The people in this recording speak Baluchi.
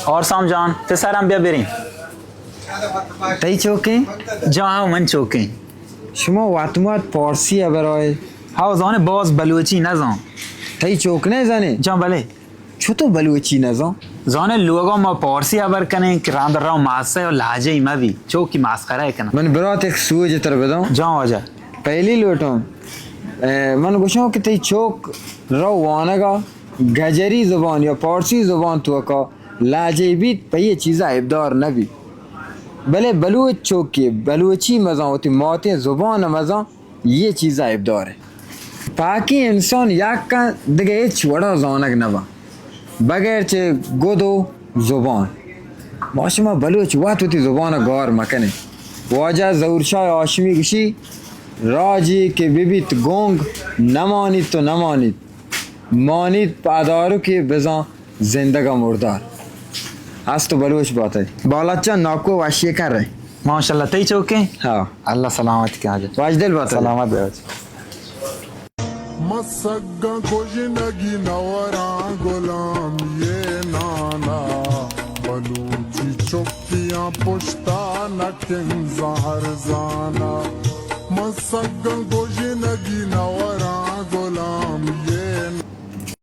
اور سام جان، پسرم بیا بریں۔ تئی چوکیں؟ جان، ہاں، من چوکیں۔ شما واتمات پارسی ءَ برائے؟ ہاں، زانے باز بلوچی نزان۔ تئی چوک نہ زانے؟ جان، بلے۔ چطور بلوچی نزان؟ زانے لوگا ما پارسی ہبر کنیں کہ راند رو ماسے و لہجہ ای مبی، چوکی مسخرہ کنن۔ من برات ایک سوج تر بداں۔ جان واجہ۔ پہلی لوٹاں، اے، من گوشاں کہ تئی چوک رو وانگا گجری زبان یا پارسی زبان توکا لہجہ بیت، پہ یہ چیزا عیبدار نبی۔ بلے بلوچ چوکی بلوچی مزان، وتی ماتیں زبان مزان، یہ چیزا عیبدار ہے۔ پاکی انسان یک دگہ ہچ وڑا زانگ نبا، بغیر چہ گد و زبان۔ ما شما بلوچ وت وتی زبان گار مکنیں۔ واجہ ظہور شاہ ہاشمی گشی، راجی کہ ببیت گونگ، نمانیت تو نمانیت، مانیت پادارکے بزاں زندگ ء مردار۔ است و بلوچ باتئے۔ بالچہ ناکو وشی کر رہے۔ ماشاءاللہ، تئی چوکیں؟ ہاں۔ اللہ سلامت کن حاجی۔ واجدل باتئے۔ سلامت بے حاجی۔ مسگاں گژنگی نوراں غلام یہ نانا، بلوچی چکیاں پشتا نکن زہر زانا۔ مسگاں گژنگی نوراں غلام